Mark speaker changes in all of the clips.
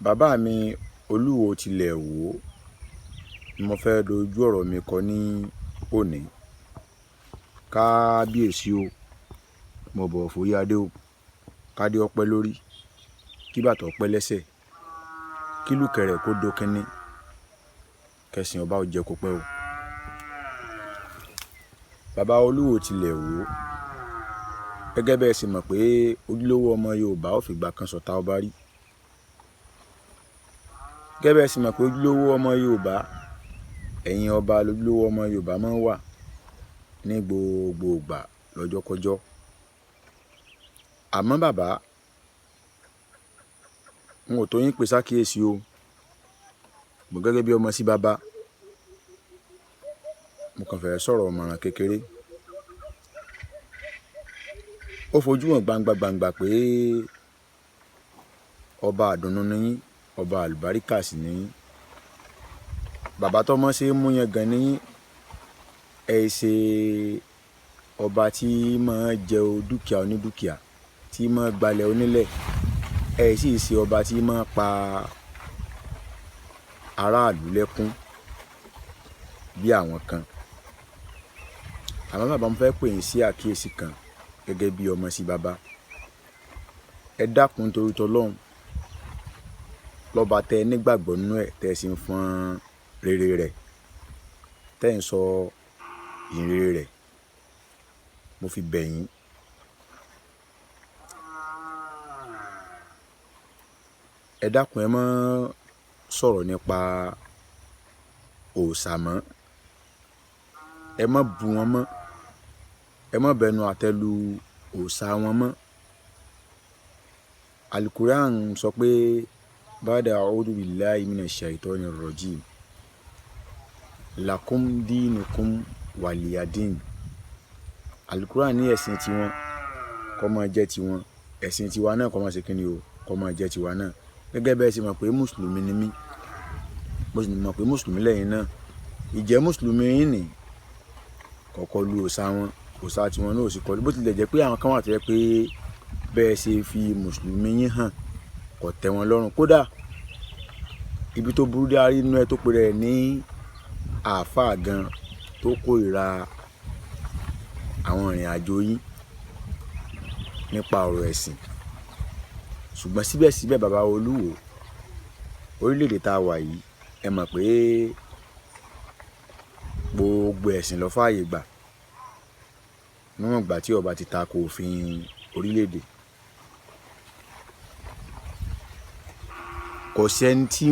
Speaker 1: Bàbá mi Olúwo tilẹ̀ Ìwó ni mo fẹ́ dojú ọ̀rọ̀ mi kọ ní òní. Kábíyèsí o, mo bọ̀wọ̀ forí adé o, kádé ọpẹ́ lórí, kí bàtà ọpẹ́ lẹ́sẹ̀, kí ìlúkẹ̀rẹ̀ kó dókínní, kẹsìn ọba ó jẹ kó pẹ́ o. Bàbá Olúwo tilẹ̀ Ìwó, gẹ́gẹ́ bẹ́ẹ̀ sì mọ̀ pé ojúlówó ọmọ Yorùbá ò fìgbà kan ṣọ̀tá ọba rí. Gẹ́gẹ́ bẹ́ẹ̀ sì mọ̀ pé ojúlówó ọmọ Yorùbá, ẹ̀yìn ọba lójúlówó ọmọ Yorùbá máa ń wà ní gbogbo ìgbà lọ́jọ́kọ́jọ́. Àmọ́ bàbá, n ò tó yín pè sákìyèsí o. Mo gẹ́gẹ́ bí ọmọ sí bàbá, mo kàn fẹ́ sọ̀rọ̀ ọ̀mọ̀ràn kékeré. Ó fojú hàn gbangba gbangba pé ọba àdùnnú ni yín, ọba àlùbáríkà sì ni yín. Bàbá tọ́mọ ṣe é mú yẹn gan ni yín. Ẹ ṣe ọba tí máa jẹ dúkìá onídúkìá, tí máa gbalẹ̀ onílẹ̀. Ẹ sì ṣe ọba tí máa pa aráàlú lẹ́kún bí àwọn kan. Àmọ́ bàbá, mo fẹ́ pè yín sí àkíyèsí kan gẹ́gẹ́ bí ọmọ sí bàbá. Ẹ dákun torí t'Ọlọ́run, lọ́ba tẹ nígbàgbọ́ nínú ẹ̀, tẹ sì ń fọn rere rẹ̀, tẹ ń sọ ìhìnrere rẹ̀, mo fi bẹ̀ yín. Ẹ dákun, ẹ má sọ̀rọ̀ nípa òòṣà mọ́. Ẹ má bú wọn mọ́. Ẹ má bẹnu àtẹ́ lu òòṣà wọn mọ́. Al-Qur'an sọ pé ba'da a'udhu billahi minash shaitani rrajim. Lakum dinukum waliyadin. Al-Qur'an ní ẹ̀sìn tiwọn kó máa jẹ́ tiwọn, ẹ̀sìn tiwa náà kó máa ṣe kíni o, kó máa jẹ́ tiwa náà. Gẹ́gẹ́ bẹ́ẹ̀ sì mọ̀ pé mùsùlùmí ni mí, mo sì mọ̀ pé mùsùlùmí lẹ́yìn náà. Ìjẹ́ mùsùlùmí yín ní kọ̀kọ́ lu òòṣà wọn, òòṣà tiwọn náà ò sì kọlu. Bó tilẹ̀ jẹ́ pé àwọn kan wà tó jẹ́ pé bẹ́ẹ̀ ṣe fi mùsùlùmí yín hàn kò tẹ́ wọn lọ́rùn. Kódà ibi tó burú dé, a rí inú ẹ tó pe rẹ̀ ní àáfàá gan tó kórìíra àwọn ìrìnàjò yín nípa ọ̀rọ̀ ẹ̀sìn. Ṣùgbọ́n síbẹ̀síbẹ̀ bàbá Olúwo, orílẹ̀-èdè tá a wà yìí, ẹ mọ̀ pé gbogbo ẹ̀sìn ló fààyè gbà níwọ̀n ìgbà tí ọba ti tako òfin orílẹ̀-èdè. Kò sí ẹni tí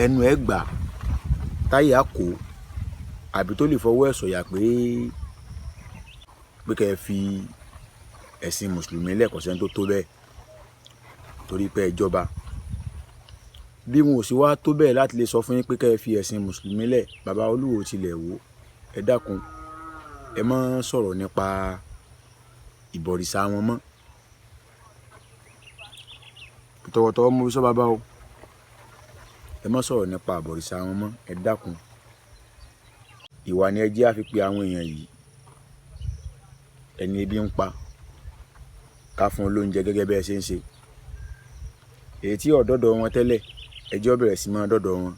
Speaker 1: ẹnu ẹ gbà táyà kó àbí tó lè fọwọ́ ẹ̀ sọ̀yà pé kí ẹ fi ẹ̀sìn mùsùlùmí lẹ̀, kò sí ẹni tó tó bẹ́ẹ̀ torí pé ẹ jọba. Bí wọn ò sì wá tó bẹ́ẹ̀ láti lè sọ fún yín pé kí ẹ fi ẹ̀sìn mùsùlùmí lẹ̀, bàbá Olúwo tilẹ̀ Ìwó, ẹ dákun, ẹ má sọ̀rọ̀ nípa ìbọ̀rìṣà wọn mọ́. Tọ̀wọ̀tọ̀wọ̀ mo fi sọ bàbá o. Ẹ má sọ̀rọ̀ nípa ìbọ̀rìṣà wọn mọ́, ẹ dákun. Ìwà ni ẹ jẹ́ á fi pe àwọn èèyàn yìí. Ẹni ebi ń pa, ká fún un lóúnjẹ gẹ́gẹ́ bí ẹ ṣe ń ṣe. Èyí tí ò dọ́dọ̀ wọn tẹ́lẹ̀, ẹ jẹ́ ó bẹ̀rẹ̀ sí máa dọ́dọ̀ wọn.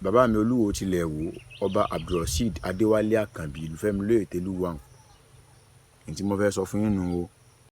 Speaker 1: Bàbá mi Olúwo tilẹ̀ Ìwó, Ọba Abdulrasheed Adéwálé Àkànbí Ìlúfẹ́mi Lóyè Tẹ́lúwà. Ohun tí mo fẹ́ sọ fún yín nù o.